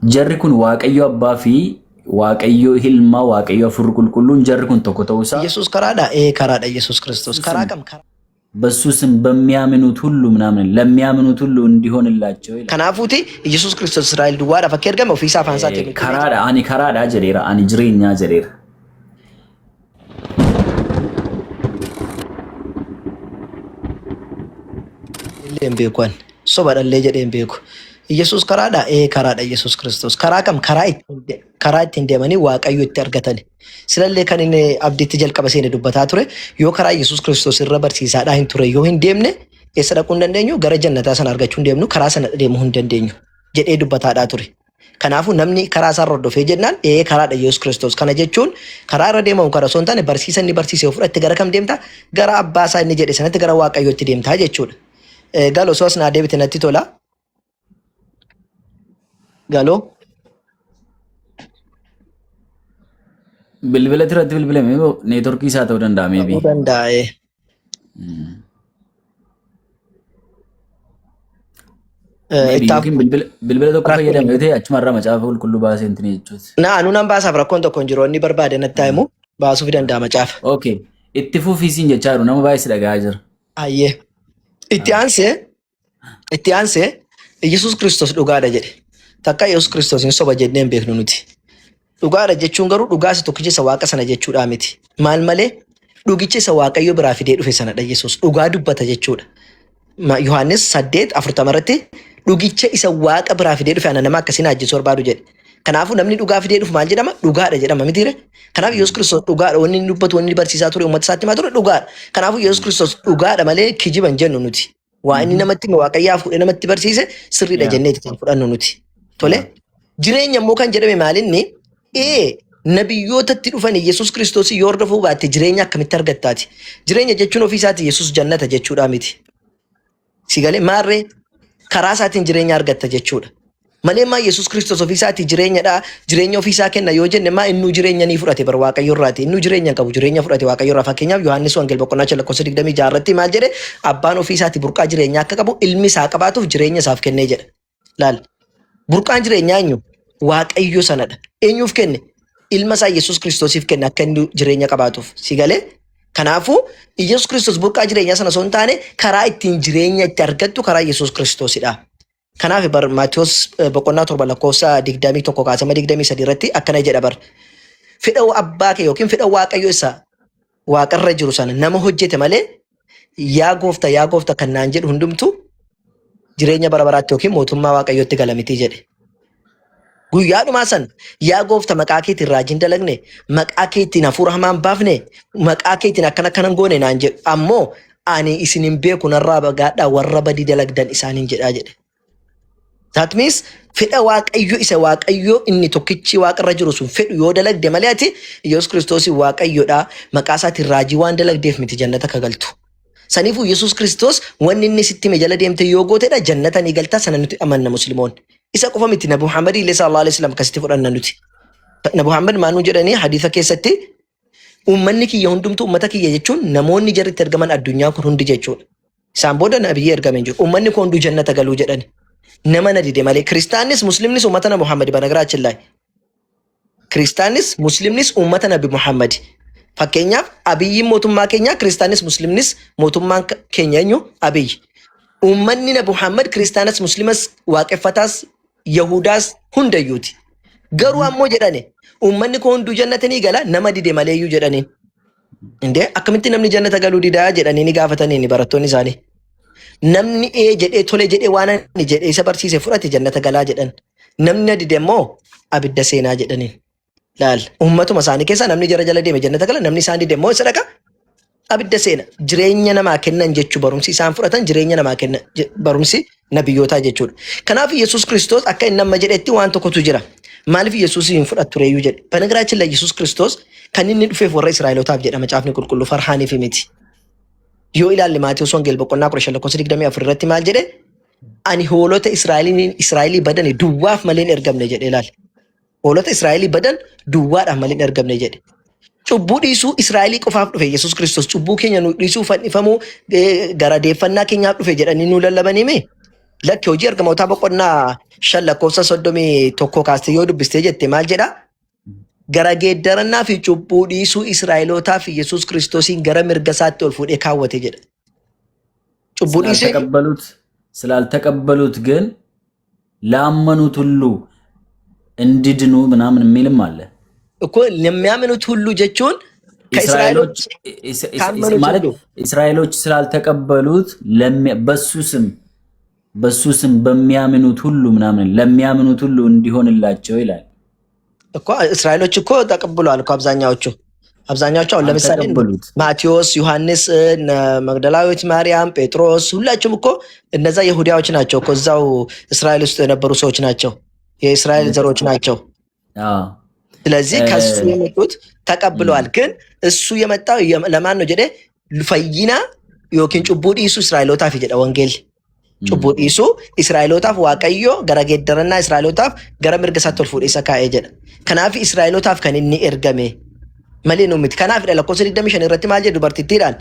Jarri kun Waaqayyo Abbaa fi Waaqayyo Ilma, Waaqayyo Hafuurri Qulqulluun jarri kun tokko ta'uu isaa Yesuus karaadha? Ee karaadha Yesuus Kiristoos. Karaa kam? Karaa በሱ ስም በሚያምኑት ሁሉ ምናምን ለሚያምኑት ሁሉ እንዲሆንላቸው ይላል። Kanaafuuti Yesuus Kiristoos Israa'el duwwaadhaaf akka ergame ofiisaa afaan isaatiin nutti himee jira. Karaadha ani karaadha jedheera ani jireenyaa jedheera. Illee hin beeku ani. Sobadhallee jedhee hin beeku. Yesuus karaadha? Ee karaadha Yesuus Kiristoos. Karaa kam? Karaa ittiin de- karaa ittiin deemanii Waaqayyo itti argatani. Silallee kan inni abdiitti jalqaba seene dubbataa ture yoo karaa Yesuus Kiristoos irra barsiisaadhaa hin ture yoo hin deemne eessa dhaquu hin dandeenyu gara jannataa sana argachuu hin deemnu karaa sana deemuu hin dandeenyu jedhee dubbataadhaa ture. Kanaafuu namni karaa isaa hordofee jennaan ee karaadha Yesuus Kiristoos. Kana jechuun karaa irra deemamu karaa osoo hin taane barsiisa inni barsiise yoo fudhatte gara kam deemta? Gara abbaa isaa inni jedhe sanatti gara Waaqayyootti deemta jechuudha. Galoo osoo as naa deebite natti tola. Galoo. Bilbila irratti bilbilame neetworkii isaa ta'uu danda'a Ta'uu maybe. danda'a. Maybe Itti yookiin bilbila tokko rakkoon fayyadame yoo ta'e achuma irraa macaafa qulqulluu baasee intini jechuuti. Na anuu nan baasaaf rakkoon tokko hin jiru. Inni barbaade natti haa himu baasuuf danda'a macaafa. Okay. Itti fufii siin jechaa jiru nama baay'ee si dhaga'aa jira. Ayyee. Itti aansee itti aansee Yesuus Kiristoos dhugaadha jedhe. Takka Yesuus Kiristoos hin soba jennee hin beeknu nuti. Dhugaadha jechuun garuu dhugaa isa tokkicha isa waaqa sana jechuudhaa miti. Maal malee dhugicha isa waaqayyo biraa fidee dhufe sanadha Yesuus. Dhugaa dubbata jechuudha. Yohaannis 8 40 irratti dhugicha isa waaqa biraa fidee dhufe ana nama akkasiin ajjeesuu barbaadu jedhe. Kanaafuu namni dhugaa fidee dhufu maal jedhama? Dhugaadha jedhama mitiire. Kanaaf Yesuus Kiristoos dhugaadha. Wanni inni dubbatu, wanni inni barsiisaa ture, uummata isaatti himaa ture dhugaadha. Kanaafuu Yesuus Kiristoos dhugaadha malee kijiba hin jennu nuti. Waa inni namatti hime waaqayyaa fuudhee namatti barsiise sirriidha jenneeti kan fudhannu nuti. Tole. Jireenya immoo kan jedhame maalinni ee nabiyyootatti dhufan Yesuus Kiristoos yoo hordofuu baatte jireenya akkamitti argattaati? Jireenya jechuun ofii isaati Yesuus jannata jechuudhaa miti. Si galee maarree karaa isaatiin jireenya argatta jechuudha. Malee maa Yesuus Kiristoos ofii isaatii jireenyadha jireenya ofii isaa kenna yoo jenne maa innuu jireenya ni fudhate bar Waaqayyo irraati. Innuu jireenya hin qabu jireenya fudhate Waaqayyo irraa. Fakkeenyaaf Yohaannis Wangeel boqonnaa 5 lakkoofsa 26 irratti maal jedhe abbaan ofii isaatii burqaa jireenyaa akka qabu ilmi isaa qabaatuuf jireenya isaaf kennee jedha. Laal. Burqaan jireenyaa eenyu? Waaqayyo sanadha. Eenyuuf kenne? Ilma isaa Yesuus Kiristoosiif kenne akka inni jireenya qabaatuuf. Si galee? Kanaafuu Yesuus Kiristoos burqaa jireenyaa sana osoo hin taane karaa ittiin jireenya itti argattu karaa Yesuus Kiristoosidha. Kanaaf bar Maatiyos boqonnaa 7 lakkoofsa 21 kaasee hamma 23 irratti akkana jedha bar. Fedha abbaa kee yookiin fedha Waaqayyo isa waaqarra jiru sana nama hojjete malee yaa goofta yaa goofta kan naan jedhu hundumtu jireenya bara baraatti yookiin mootummaa Waaqayyootti gala miti jedhe. Guyyaa dhumaa san yaa goofta maqaa keetiin raajiin dalagne, maqaa keetiin hafuura hamaan baafne, maqaa keetiin akkana akkanan goone naan jedhu. Ammoo ani isin hin beeku narraa bagaadhaa warra badii dalagdan isaaniin jedhaa jedhe. That means fedha Waaqayyo isa Waaqayyo inni tokkichi waaqarra jiru sun fedhu yoo dalagde malee ati Yesuus Kiristoos Waaqayyodha maqaa isaatiin raajii waan dalagdeef miti jannata ka galtu. Saniifuu Yesuus Kiristoos wanni inni sitti hime jala deemte yoo gootedha jannata ni galta sana nuti amanna musliimoonni. Isa qofa miti Nabi Muhammad illee sallallahu alaihi wasallam akkasitti fudhanna nuti. Nabi Muhammad maal nu jedhanii hadiisa keessatti uummanni kiyya hundumtuu uummata kiyya jechuun namoonni jarri itti ergaman addunyaan kun hundi jechuudha. Isaan booda nabiyyi ergame hin jiru. Uummanni kun hunduu jannata galuu jedhani. Nama na dide malee kiristaannis muslimnis uummata na Muhammad banagaraachin laay. Kiristaannis muslimnis uummata nabi Muhammad. Fakkeenyaaf Abiyyiin mootummaa keenyaa kiristaannis muslimnis mootummaan keenya eenyu Abiyyi. Uummanni nabi Muhammad kiristaanas muslimas waaqeffataas Yahudaas hundayyuuti. Garuu ammoo jedhani uummanni koo hunduu jannata ni gala nama dide maleeyyuu jedhaniin. Indee akkamitti namni jannata galuu didaa jedhanii ni gaafataniini barattoonni isaanii. Namni ee jedhee tole jedhee waan ani jedhee isa barsiise fudhate jannata galaa jedhan. Namni na dide immoo abidda seenaa jedhaniin. Laal uummatuma isaanii keessaa namni jara jala deeme jannata gala namni isaan dide immoo isa dhaqa abidda seena. Jireenya namaa kennan jechuu barumsi isaan fudhatan jireenya namaa kenna barumsi nabiyyootaa jechuudha. Kanaaf Yesuus Kiristoos akka inni amma jedhetti waan tokkotu jira. Maaliif Yesuus hin fudhattu reeyyuu jedhe. Banagaraachin la Yesuus Kiristoos kan inni dhufeef warra Israa'elootaaf jedha macaafni qulqulluu farhaaniif miti. Yoo ilaalle Maatiyus Wangeel boqonnaa 15 lakkoofsa 24 irratti maal jedhe? Ani hoolota Israa'elii badane duwwaaf malee hin ergamne jedhe ilaali. Hoolota Israa'elii badan duwwaadhaaf malee hin ergamne jedhe. Cubbuu dhiisuu Israa'elii qofaaf dhufe Yesuus Kiristoos cubbuu keenya nu dhiisuu fannifamuu gara deeffannaa keenyaaf dhufe jedhanii nu lallabanii mee? Lakki, Hojii Ergamootaa boqonnaa 5 lakkoofsa 31 kaastee yoo dubbistee jette maal jedha? Gara geeddarannaa fi cubbuu dhiisuu Israa'elootaa fi Yesuus Kiristoosiin gara mirga isaatti ol fuudhee kaawwate jedha. Cubbuu dhiisuu ስላልተቀበሉት ስላልተቀበሉት ግን ላመኑት ሁሉ እንዲድኑ ምናምን የሚልም አለ። እኮ ለሚያምኑት ሁሉ jechuun እስራኤሎች ከእስራኤሎች ካመኑት ማለት ሁሉ እስራኤሎች ስላልተቀበሉት በሱ ስም በሚያምኑት ሁሉ ምናምን ለሚያምኑት ሁሉ እንዲሆንላቸው ይላል። እኮ እስራኤሎች እኮ ተቀብለዋል እኮ አብዛኛዎቹ። አሁን ለምሳሌ አልተቀበሉት። ማቴዎስ፣ ዮሐንስ፣ እነ መግደላዊት ማርያም፣ ጴጥሮስ ሁላቸውም እኮ እነዛ ይሁዳዎች ናቸው እኮ፣ እዛው እስራኤል ውስጥ የነበሩ ሰዎች ናቸው። የእስራኤል ዘሮች ናቸው። ስለዚህ ከሱ የመጡት ተቀብለዋል። ግን እሱ የመጣው ለማን ነው jedhe? Fayyina yookiin cubbuu dhiisuu Israa'elootaaf jedha wangeelli. Cubbuu dhiisuu Israa'elootaaf Waaqayyo gara geeddarannaa Israa'elootaaf gara mirga isaatti ol fuudhee isa kaa'ee jedha. Kanaaf Israa'elootaaf kan inni ergame malee nu miti. Kanaafidha lakkoofsa 25 irratti maal jedhu dubartittiidhaan?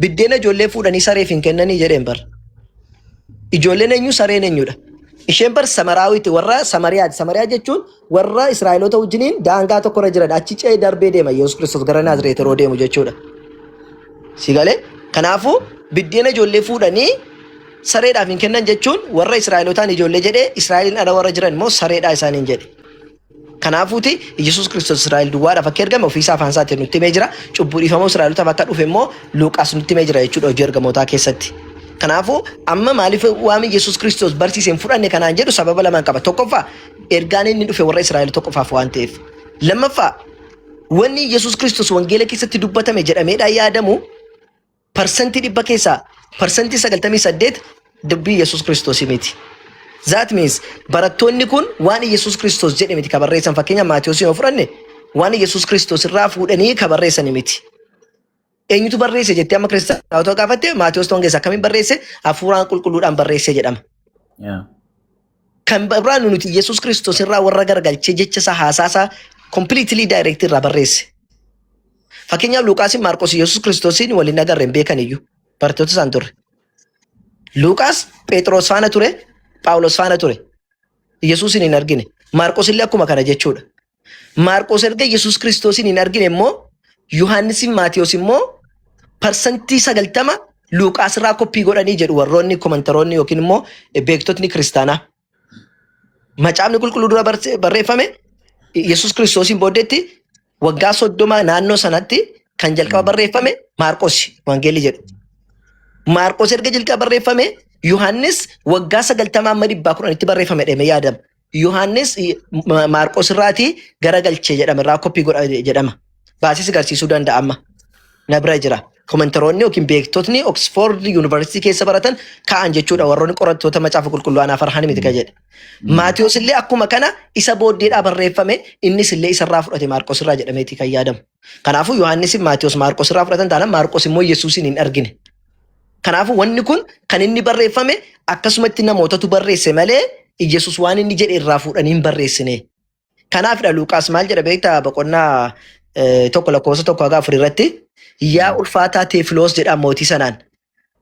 "Biddeena ijoollee fuudhanii sareef hin kennanii" jedheen bar. Ijoolleen eenyu, sareen eenyudha? Isheen bar Samaraawiti, warra Samariyaati. Samariyaa jechuun warra Israa'eloota wajjiniin daangaa tokkorra jiran, achi ce'ee darbee deema Yesuus Kiristoos gara Naazreet yeroo deemu jechuudha. Si galee? Kanaafuu biddeena ijoollee fuudhanii sareedhaaf hin kennan jechuun warra Israa'elootaan ijoollee jedhee, Israa'eliin ala warra jiran immoo sareedhaa isaaniin jedhe. Kanaafuuti Yesuus Kiristoos Israa'el duwwaadhaaf akka ergame ofiisaa afaan isaatiin nutti himee jira. Cubbuu dhiifamuu Israa'elotaaf akka dhufe immoo Luqaas nutti himee jira jechuudha Hojii Ergamootaa keessatti. Kanaafuu amma maaliif waami Yesuus Kiristoos barsiise hin fudhanne kanaan jedhu sababa lamaan qaba. Tokkoffaa, ergaan inni dhufe warra Israa'el tokkofaaf waan ta'eef. Lammaffaa, wanni Yesuus Kiristoos wangeela keessatti dubbatame jedhameedhaan yaadamu 100% keessaa 98% dubbii Yesuus Kiristoos miti. That means barattoonni kun waan Yesuus Kiristoos jedhe miti ka barreessan. Fakkeenya Maatiyoosin yoo fudhanne, waan Yesuus Kiristoos irraa fuudhanii ka barreessan miti. Eenyutu barreesse jettee amma kiristaanota gaafatte, Maatiyoos wangeessa akkamiin barreesse? Hafuuraan qulqulluudhaan barreesse jedhama. Kan biraan nuti Yesuus Kiristoos irraa warra garagalchee jecha isaa, haasaa isaa completely direct irraa barreesse. Fakkeenyaaf Luqaasiin Maarqos Yesuus Kiristoosiin waliin agarre hin beekan iyyuu, barattoota isaan turre. Luqaas Phexros faana ture, Phaawulos faana ture. Yesuusin hin argine. Maarqos illee akkuma kana jechuudha. Maarqos erga Yesuus Kiristoosiin hin argine immoo Yohaannisiin Maatiyos immoo 90% Luqaas irraa copy godhanii jedhu warroonni commentaroonni yookiin immoo beektotni kiristaanaa. Macaafni qulqulluu dura barreeffame Yesuus Kiristoosiin booddeetti waggaa 30 naannoo sanatti kan jalqaba barreeffame Maarqos wangeelli jedhu. Maarqos erga jalqaba barreeffame, Yohaannis waggaa 90 amma 110tti barreeffame jedhamee yaadama. Yohaannis Maarqos irraatii garagalchee jedhama, irraa copy godha jedhama. Baasis agarsiisuu danda'a amma. Na bira jira. Commentaroonni yookiin beektotni Oxford University keessa baratan ka'an jechuudha, warroonni qorattoota Macaafa Qulqulluu, anaaf Farhaan miti ka jedhe. Maatiyos illee akkuma kana isa booddeedhaa barreeffame, innis illee isarraa fudhate Maarqos irraa jedhameeti kan yaadamu. Kanaafuu Yohaannis Maatiyos Maarqos irraa fudhatan taanaan, Maarqos immoo Yesuusin hin argine. Kanaafuu wanni kun kan inni barreeffame akkasumatti namootatu barreesse malee Yesuus waan inni jedhe irraa fuudhanii hin barreessine. Kanaafidha Luqaas maal jedha beektaa? Boqonnaa 1 lakkoofsa 1 haga 4 irratti, "Yaa ulfaataa Teefiloos" jedha mootii sanaan.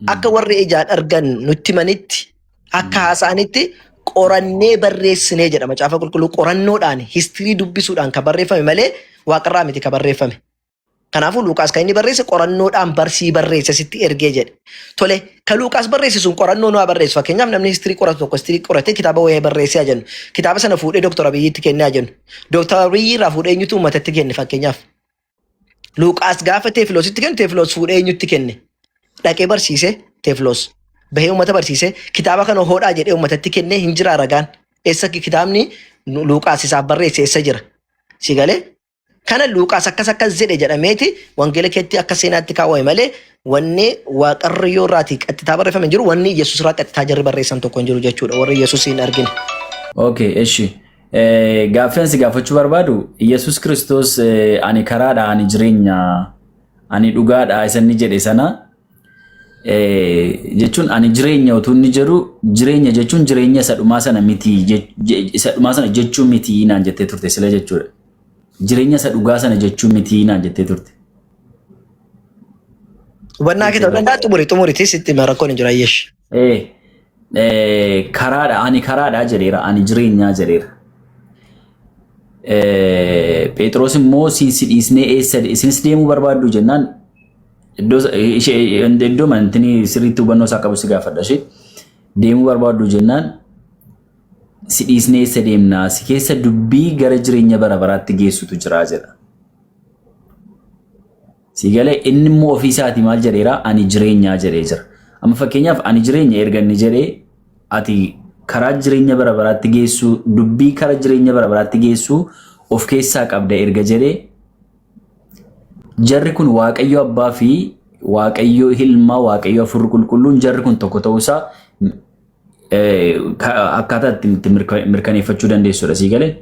"Akka warri ijaan argan nutti himanitti, akka haasa'anitti qorannee barreessinee" jedha. Macaafa Qulqulluu qorannoodhaan, history dubbisuudhaan kan barreeffame malee waaqarraa miti kan barreeffame. Kanaafuu Luqaas kan inni barreesse qorannoodhaan barsii barreesse sitti ergee jedhe. Tole, kan Luqaas barreesse sun qorannoo nu haa barreessu. Fakkeenyaaf namni history qoratu tokko history qoratee kitaaba wayii barreessee haa jennu. Kitaaba sana fuudhee Dooktar Abiyyiitti kennee haa jennu. Dooktar Abiyyi irraa fuudhee eenyutu uummatatti kenne fakkeenyaaf? Luqaas gaafa Teefiloositti kennu, Teefiloos fuudhee eenyutti kenne? Dhaqee barsiise Teefiloos. Bahee uummata barsiise, kitaaba kana hodhaa jedhee uummatatti kennee hin jira ragaan. Eessa kitaabni Luqaas isaaf barreesse eessa jira? Si galee? Kana Luqaas akkas akkas jedhe jedhameeti wangeela keetti akka seenaatti kaawwame malee wanni Waaqayyoo irraatii qaxxitaa barreeffame hin jiru, wanni Yesuus irraa qaxxitaa jarri barreessan tokko hin jiru jechuudha, warri Yesuus hin argine. Okay, eshi. Gaaffii si gaafachuu barbaadu, Yesuus Kiristoos "Ani karaadha, ani jireenya, ani dhugaadha" isa inni jedhe sana jechuun, ani jireenya utuu inni jedhu, jireenya jechuun jireenya isa dhumaa sana miti, isa dhumaa sana jechuu miti naan jettee turte sila jechuudha. Jireenya isa dhugaa sana jechuu miti naan jettee turte. Hubannaa kee ta'uu danda'a, xumuri, xumuritis itti rakkoon hin jiru ayyesh. Karaadha, ani karaadha jedheera, ani jireenyaa jedheera. Phexros immoo siin si dhiisnee eessa isinis deemuu barbaaddu jennaan, iddoo ishee iddoo mantini sirriitti hubannoo isaa qabu si gaafadha, ishee deemuu barbaaddu jennaan, si dhiisnee eessa deemnaa, si keessa dubbii gara jireenya bara baraatti geessutu jira jedha. Si galee? Inni immoo ofii isaatii maal jedheera? Ani jireenyaa jedhee jira. Amma fakkeenyaaf ani jireenya erga inni jedhee, ati karaa jireenya bara baraatti geessu, dubbii karaa jireenya bara baraatti geessu of keessaa qabda erga jedhee, jarri kun Waaqayyo Abbaa fi Waaqayyo Ilmaa, Waaqayyo Hafuurri Qulqulluun, jarri kun tokko ta'uusaa akkaataa itti mirkaneeffachuu dandeessudha. Si galee?